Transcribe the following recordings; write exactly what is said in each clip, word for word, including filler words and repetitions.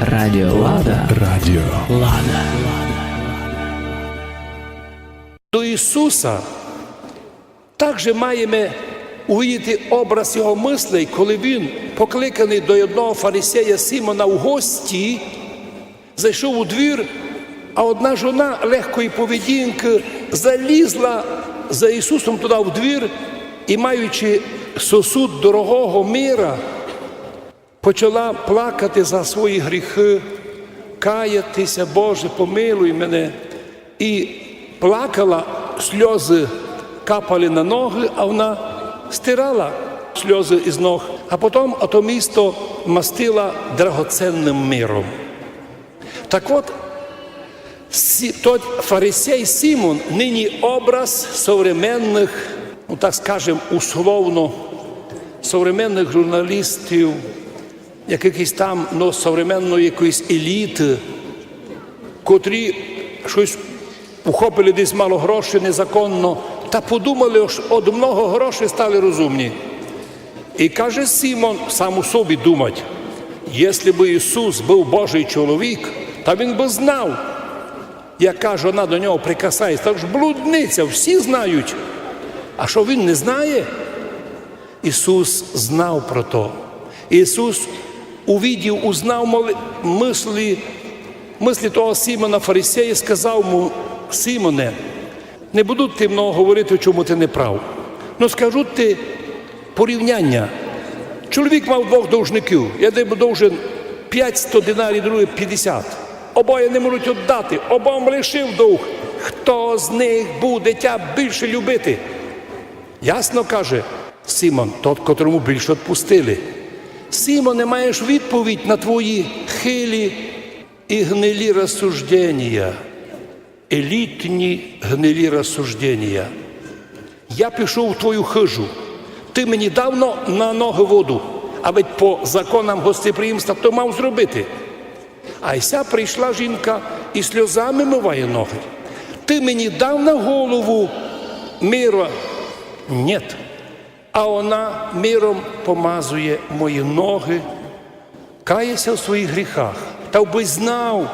Радіо Лада. Радіо Лада. До Ісуса также маєме увидіти образ його мыслей, коли він, покликаный до одного фарисея Симона в гості, зайшов у двір, а одна жона легкої поведінкы залізла за Ісусом туды в двір і, маючи сосуд дорогого мира, почала плакати за свої гріхы, каятися: «Боже, помилуй мене». І плакала, сльозы капали на ногы, а вона стирала сльозы із ног, а потом ото місто мастила драгоценным миром. Так от, Сі-, тот фарисей Симон нині образ современных, ну, так скажем, условно, современных журналістів, якихось там, ну, современної якоїсь еліты, котрі штось ухопили десь мало грошей незаконно, та подумали, ож од много грошей стали розумні. І каже Симон, сам у собі думать: «Єсли бы Ісус быв Божый чоловік, та він бы знав, яка жона до нього прикасається. Та ж блудниця, всі знають. А што він не знає?» Ісус знав про то. Ісус увидів, узнав моли-, мыслі, мыслі того Симона фарисея, сказав му: «Симоне, не буду ти много говорити, у чому ти не прав. Но скажу ти порівняння. Чоловік мав двох должників. Єден быв должен пятсто динарів, другый пятдесят. Обоє не можуть оддати, обом лишив долг. Хто з них буде тя більше любити?» «Ясно, — каже Симон, — тот, котрому більше одпустили». Симоне, маєш відповідь на твої хилі і гнилі розсужденія, елітні гнилі розсужденія. Я пішов в твою хыжу, ты мені дав но-, на ногы воду, а ведь по законам гостеприємства то мав зробити. А ся прийшла жінка і сльозами мыває ногы. Ты мені дав на голову мира? Нєт. А она миром помазує мої ногы, кає ся у своїх гріхах. Та бы знав,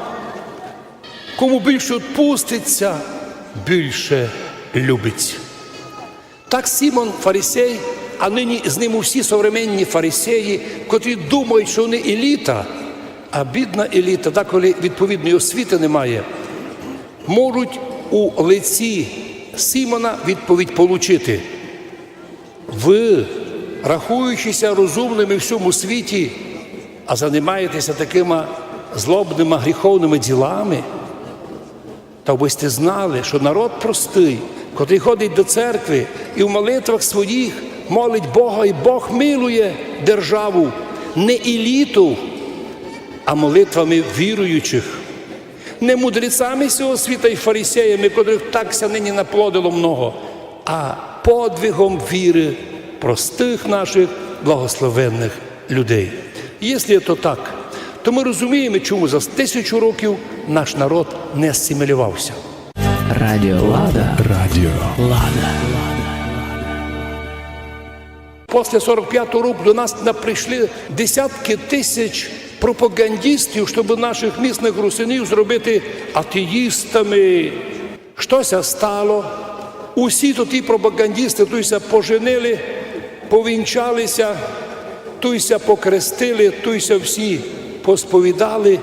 кому більше одпуститься, більше любить. Так Симон фарисей, а нині з ним усі современні фарисеї, котрі думають, што они еліта, а бідна еліта, деколи відповідної освіти не має, можуть у лиці Симона відповідь получити. Вы, рахуючи ся розумными в сьому світі, а занимаєте ся такыма злобныма, гріховныма ділами, та бы сьте знали, што народ простый, котрый ходить до церкви і в молитвах своїх молить Бога, і Бог милує державу не еліту, а молитвами віруючих, не мудрецами сього світа і фарисеями, котрых так ся нині наплодило много, а подвигом віры простых нашых благословенных людей. Єсли то так, то мы розумієме, чому за тисячу років наш народ не асимілював ся. Радіо Лада. Радіо Лада. После сорок пятого року до нас на-, прийшли десятки тисяч пропагандістів, щоб наших місных русинів зробити атеїстами. Што ся стало? Усі то ті пропагандісты туй ся поженили, повінчали ся, туй ся покрестили, туй ся всі посповідали.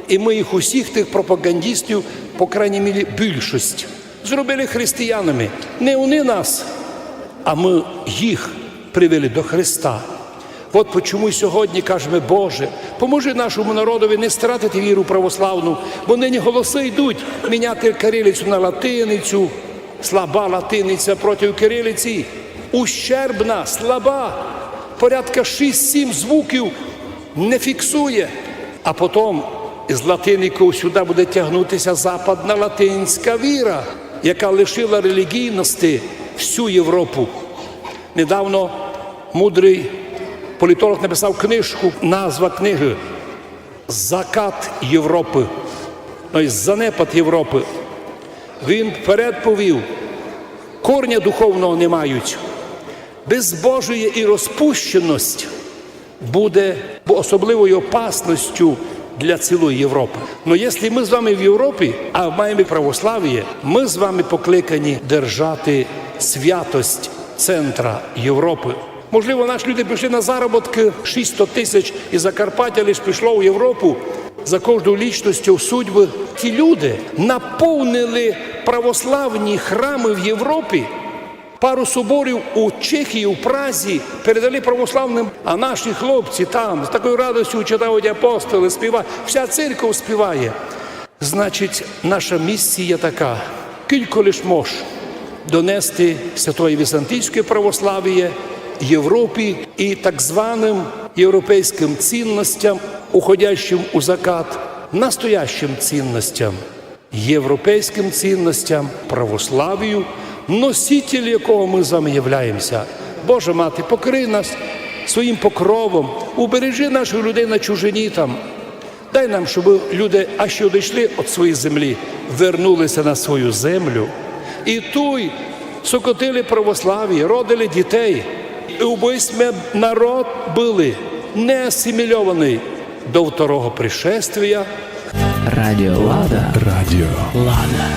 І мы їх усіх, тих пропагандістів, по крайній мірі більшость, зробили християнами. Не они нас, а мы їх привели до Христа. От почому й сьогодні кажеме: «Боже, поможи нашому народови не стратити віру православну», бо нині голосы йдуть міняти кирилицю на латиницю. Слаба латиниця проти кирилиці, ущербна, слаба, порядка шість-сім звуків не фіксує. А потом з латиников сюды буде тягнути ся западна латинська віра, яка лишила релігійности всю Європу. Недавно мудрый політолог написав книжку, назва книгы «Закат Європы», то єсть занепад Європы. Він вперед повів: корня духовного не мають. Безбожіє і розпущеность буде особливою опасностю для цілої Європы. Но якщо мы з вами в Європі, а маєме православіє, мы з вами покликані держати святость центра Європы. Можливо, наші люди пішли на заробіткы, шістсот тисяч із Закарпаття лиш пішло в Європу. За кожною лічностю судьбы. Ті люди наповнили православні храмы в Європі. Пару соборів у Чехії, у Празі передали православным, а наші хлопці там з такою радостю читають апостолы, співають, вся церква співає. Значить, наша місія така, кілько лиш мож, донести святоє візантійськоє православіє Європі і так званым європейськым цінностям, уходящим у закат, настоящим цінностям, європейськым цінностям, православію, носитель якого мы з вами являємося. Боже мати, покрий нас своїм покровом, убережи наших людей на чужині там. Дай нам, щоб люди, а що одійшли від своєї землі, вернулися на свою землю. І туй сокотили православіє, родили дітей. І убы сьме народ были не асимільованый до второго пришествія. Радіо Лада. Радіо. Лада.